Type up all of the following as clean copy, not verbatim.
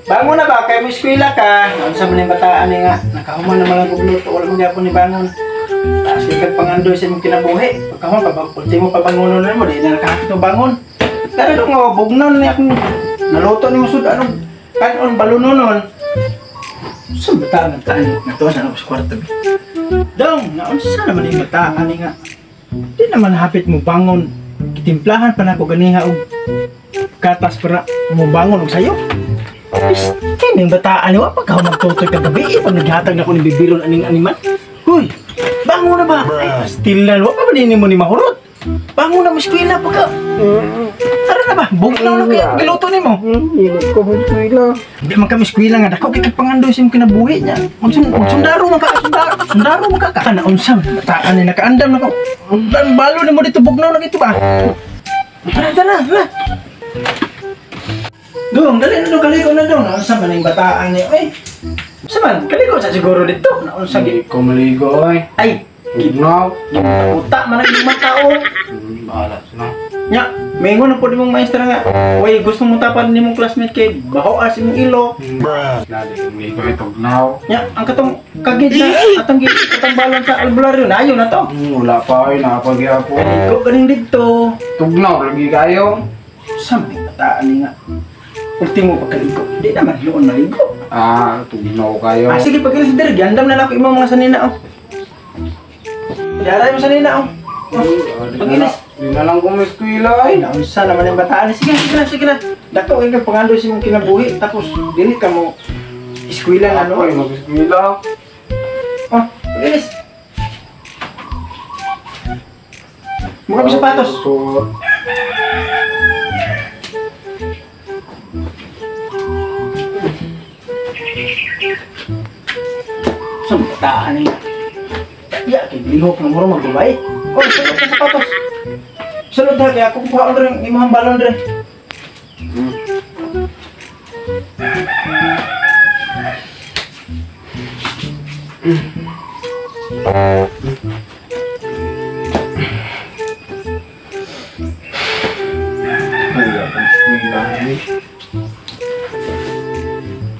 Bangon na ba? Kaya mo eskwela ka. Naunsa man yung bataan ni nga. Nakahuman naman ang gugluto. Wala mo gyapon ni bangon. Taas kay kag pangandoy sa imong kinabuhi. Pagkahuman pa, ultimo pabangonon na mo. Di na nakahapit mo bangon. Tara dong nga, bugnon ni akong naluto ni mo sud anong kanon balunonon. Sa bataan ng taan. Natuwa sa ako sa kwarto. Dong, naunsa naman yung bataan ni nga. Di naman hapit mo bangon. Kitimplahan pa na ako ganiha og katas para mo bangon og sayo. Pistin yung bataan ni wa pagka magtutoy kagabi pag naghatag na ko ni bibiron aning animal. Huy, bangon na ba? Ay, pastilan wa pa ba nini mo ni mahurot? Bangon na mo eskwela pagka. Tara na ba? Bugnaw na kaya giluto nimo. Hindi ko mo eskwela. Hindi man kami eskwela nga dako kay pangandoy sa imong kinabuhi niya. Magsundaro man ka, sundaro, sundaro man ka. Kana unsa bataan ni nakaandam nako. Dan balo nimo dito bugnaw na gito ba? Tara, tara, tara. Dong, dali na dong, kaliko na dong. Naunsa man yung bataan niya. Ay, unsa man, kaliko sa siguro dito. Naunsa Hindi ko maligo ay. Ay, Bugnaw. uta man ang imong tao. Bahala na. Nya, maingon na po di mong maestra nga. Uy, gusto mo tapan ni mong classmate kay bahoas imong ilo. Dali ko maligo ay tugnaw. Nya, ang katong kagid na atang atang balon sa albularyo na ayo na to. Wala pa ay nakapagyapon. Kaliko ganing didto. Tugnaw lagi kayo. Sa man yung bataan ni nga. Ultimo pagkaliko. Di naman hinuon maligo. Ah, tugnaw kayo. Ah, sige, pag-ilis diri, giandam na lang ako imong mga sanina, oh. Diaray mo sanina, oh. Pag-ilis. Di na lang ko eskwela ay. Ay, naunsa naman yung bataan. Sige, sige na, sige na. Dako, ikaw pangandoy sa imong kinabuhi. Tapos, dili ka mo eskwela na, Ano no? ay mag-eskwela. Oh, pag-ilis. Mukha mo sapatos. So, Sa bataan niya. Ya, kay lihok na muro magbabay. Oh, sulod ka sapatos. Sulod ha, kaya ako kukuha rin imong balon rin.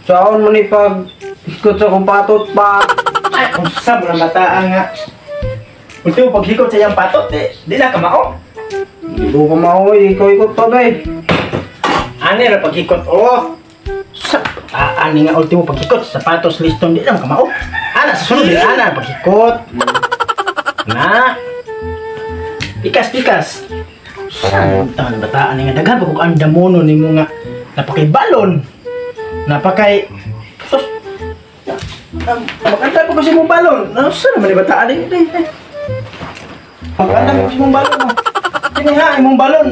Saan mo ni pag ikot sa kong patot pa? Ay, unsa mo ng bataan nga. Ultimo paghikot sa iyang patot, di na kamao. Hindi ko kamao, ikaw ikot pa ba eh. Ani ra paghikot, oh. Sa bataan nga ultimo paghikot sa sapatos liston di na kamao. Ana sa sunod di ana paghikot. Na. Pikas pikas. Sa taon bataan nga daghan pa kog andamono nimo nga napakay balon. Napakay sus. Maganda pa kasi mong balon. Nasa naman ni bataan eh. Maganda pa kasi mong balon. Kini ha, imong balon.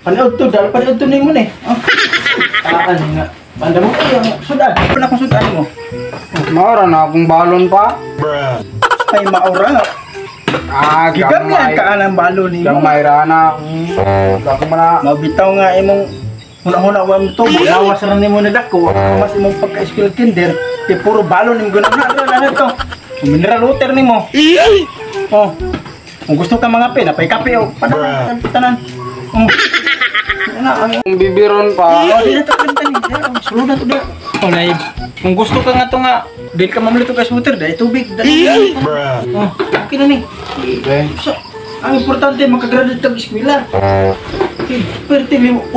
Panood to, dahil panood to nimo ni. Oh. Taan nga. Banda mo ay ang sudan. Wala akong sudan mo. Maura na akong balon pa. Ay maura. Ah, Gigamyan ka ang balon nimo. Gamay ra na. Dako man na. Mabitaw nga imong huna-huna wa mo to, lawas ra nimo na dako. Mas imong pagka-school kinder, kay puro balon imong gunahuna ra na to. Mineral water nimo. Oh. Kung gusto ka mga pe, napay kape oh. Padanan tanan. Oh. Na ang Kung bibiron pa. Oh, di na to kanta ni. Sulod na to da. Oh, nay. Kung gusto ka nga to nga, dili ka mamlito kay water, dai tubig, dai. Oh, okay na ni. Okay. So, ang importante makagraduate kag eskwela. Pero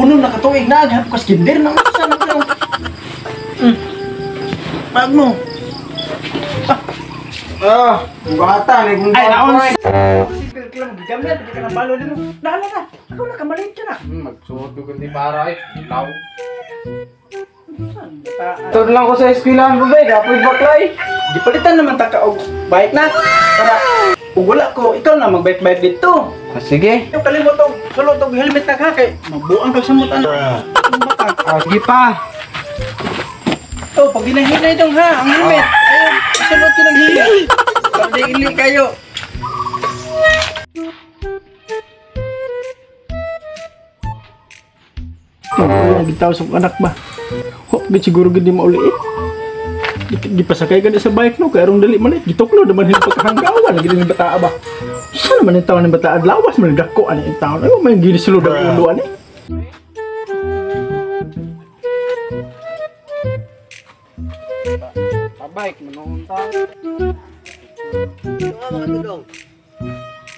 uno na katuig na aghap kas kinder na sa na ka. Pag mo. Ah, bata ni kung Ay, naon. Sige, lang gigamit ka ng balon nimo. Nahala na. Ako na kamalit ka na. Magsuot ko kundi para ay. Law. Saan bataan? Ito lang ko sa eskwelahan ba, dapoy baklay. Gipalitan naman ta ka og bike na. Para ug wala ko, ikaw na magbike-bike dito. Ah, sige. Yung kalimot og sulod og helmet na ka kay mabuang kag samutan. Ah, sige pa. Oh, pag ginahinay dong ha, ang helmet. Ayun, sulod ko ng helmet. Pag ili kayo. Ano bitaw sa anak ba? Hop, gid siguro gid di mauli eh. Gipasakay ka na sa bike no, kay arong dali man eh. Gituklo naman hin pagkahanggawan, gid ni bataa ba. Sa naman yung taon ng bataan, lawas man dako ani yung taon. Ay, may ginisulod ang ulo ani. Pabike manoon ta. Ito nga mga tudong.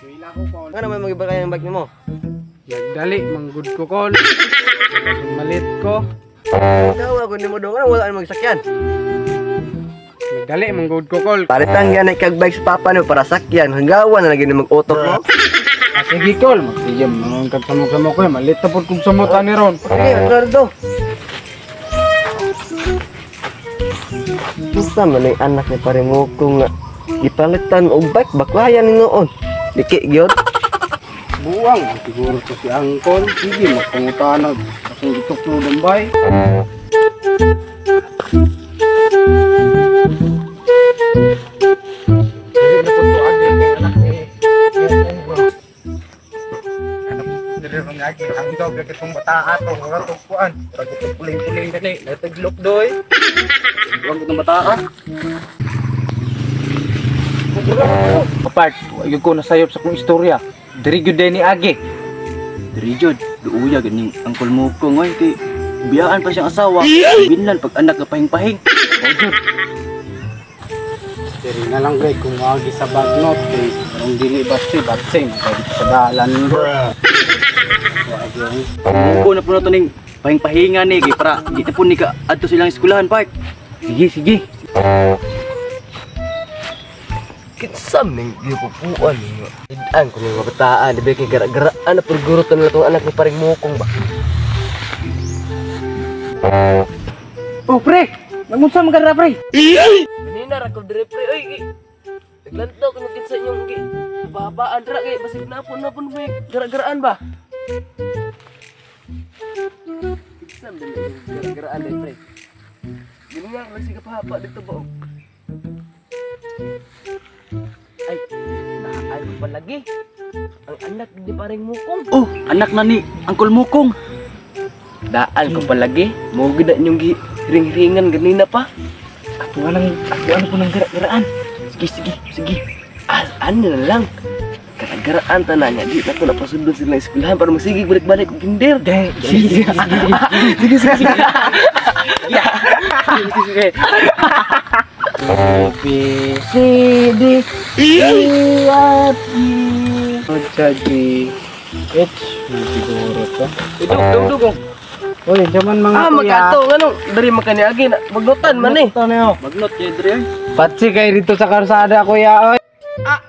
Wala ko kon. Nga naman mag-iba kaya ng bike nimo? Nagdali manggud ko kon. Malit ko. Ikaw ako nimo dong, ano wala nang magsakyan? Nagdali manggud ko kol. Palitan ganay kag bike sa papa nimo para sakyan. Hanggawa na lagi ni mag-utok mo. Ah, sige kol, magsige manoon kag samok-samok ko, malit na pud kog samot ani ron. Sige, Ricardo. Unsa man ang anak ni pare mo kung nga gipalitan og bike baklayan ni noon. Diki gyud. Buwang siguro to si angkol. Sige, magpangutana. Akong gituklo dambay. Kapart, wag ko nasayop sa kong istorya. Diri gyud ni agi. Diri jud, duuya ganing angkol mo ko ngoy kay biyaan pa siyang asawa. Binlan pag anak nga pahing-pahing. Oh, jud. Diri na lang gay kung agi sa bagnot kay karong dili batsi batsi kay dito sa dalan. Wag yung Muko na po na to ning pahing-pahinga ni kay para di na po ni ka adto silang eskwelahan part. Sige, sige. Kinsa man gipupuan nga. Idan ko ning mga bataan, di ba kay gara-garaan na purguro to nila tong anak ni paring mukong ba. Oh, pre. Nagunsa man ka pre? Ganina ra ko dire pre oy. Naglantaw ko nung kinsa inyong gi. Babaan ra kay basig napon napon may gara-garaan ba. Kinsa man yung gara-garaan dai pre. Ganina lang siya kapahapa dito ba. Oh. Ay, naay ko palagi. Ang anak ni paring mukong. Oh, anak na ni Angkol Mukong. Daan ko palagi. Mo gid na inyong gi ring-ringan ganina pa. Ato lang, ato ano po ng gara-garaan. Sige, sige, sige. Ah, ano na lang. Gara-garaan tanan niya. Di na ko napasundon sila sa eskwelahan para masigig balik-balik og kinder. Sige, sige, sige, sige, sige. Sige, sige. A B C D E F G H G H siguro to. Dug, dug, dug. Oy, jaman mga Ah, kuya. magkato ngano. Diri makaniagi na. Magnutan man eh. Ito na yun. Magnot kay diri. Oy. Patsi kay dito sa karsada kuya oy. Ah,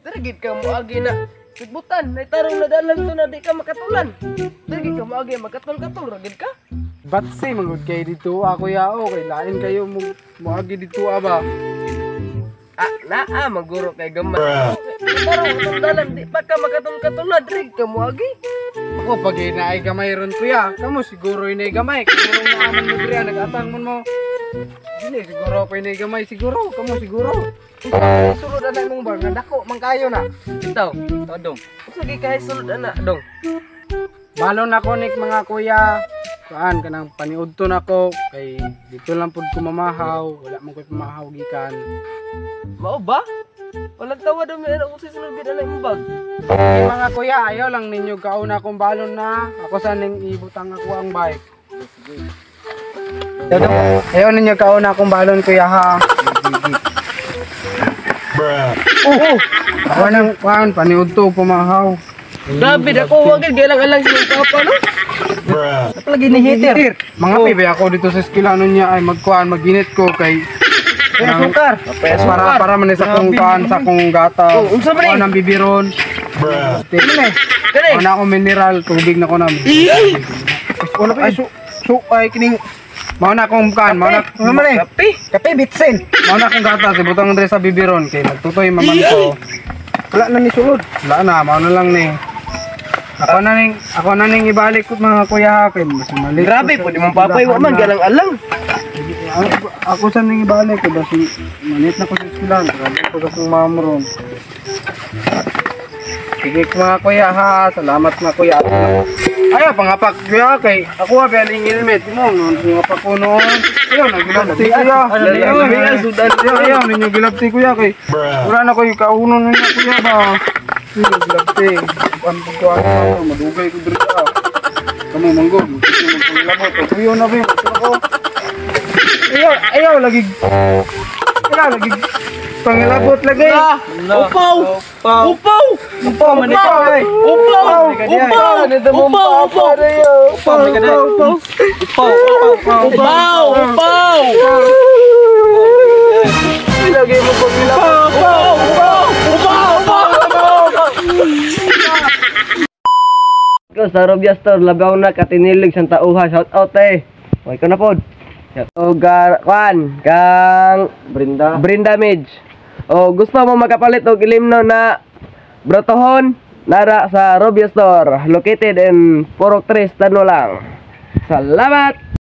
diri gid ka moagi na. Sigbutan, nay tarong nadalan to na di ka makatulan. Diri gid ka moagi magkatol-katol ra gid ka. Batsi mangud kay dito ah kuya o kay lain kayo mo moagi dito ah ba. Ah, naa maguro kay gamay. Tarong itong dalan di pa ka makatol-katulan diri gid ka moagi. Ako pag inaay gamay ron kuya, kamo siguro inay gamay. Kamo nga amon mo diri ah, nagatang mon mo. Dili siguro ako inay gamay siguro, kamo siguro. Sulod ana imong bag, dako man kayo na. Bitaw. Todong. Unsa gi kay sulod ana dong? Balon ako nik mga kuya. Kuan kanang paniudto nako kay dito lang pud ko mamahaw, wala man koy pamahaw gikan. Mao ba? Walang tawa daw may anak kung sisulod gid ana imong bag. Kay mga kuya, ayaw lang ninyo kauna akong balon na. Ako sa ning ibutang ako ang bike. Ayaw ninyo kauna akong balon kuya ha. Oh, ako nang kuan paniudto pamahaw. Grabe dako wa gid gailang-alang sa imong papa no. Lagi ni heater. Mga pibe ako dito sa eskwelahan niya ay magkuan maginit ko kay Sukar. para para man sa kong kuan sa kong gata. Oh, unsa man eh? Kuan ang bibiron. Kani. Kani. Ana ako mineral tubig na ko namin. Wala pa su su ay kining mao na akong kuan, mao na Ano man eh? Kape. Kape bitsin. mao na akong gata ibutang diri sa bibiron kay magtutoy maman ko. Wala na ni sulod. Wala na, mao na lang ni. Ako na ning ibalik ko mga kuya ha, kay mas mali. Grabe pud imong papay wa man galang-alang. Ako sa ning ibalik ko basi manit na ko sa eskwelahan, grabe ko sa akong ma'am ron. Sige mga kuya ha, salamat mga kuya. Ayaw, pangapak kuya kay ako ha, beling helmet mo, noon pangapak ko noon. Ayaw, nagilabti kuya. Ayaw, ayaw, ninyo gilabti kuya kay. Wala na ko yung kauno ninyo kuya ba. Ninyo gilabti. Ang pagkuhan ko, madugay ko dito. Kamu manggo, magpangilabot. Kuya na ba yun? Ako. Ayaw, ayaw lagi. Ayaw lagi. Pangilabot lagi. Upaw! Upaw! Upaw man ikaw ay. Upaw! Upaw! Upaw! Upaw! Upaw man ka dai. Upaw, upaw, Upaw! Upaw! Lagi mo pangilabot. Upaw! Upaw! Upaw! Upaw! Ko sa Robia Store, labaw na katinilig sa tauha. Shout out eh. Okay ko na pod. O gar kwan kang Brinda. Brinda Midge. O gusto mo makapalit og ilimno na brotohon nara sa Robia Store located in Purok 3, Tano lang. Salamat.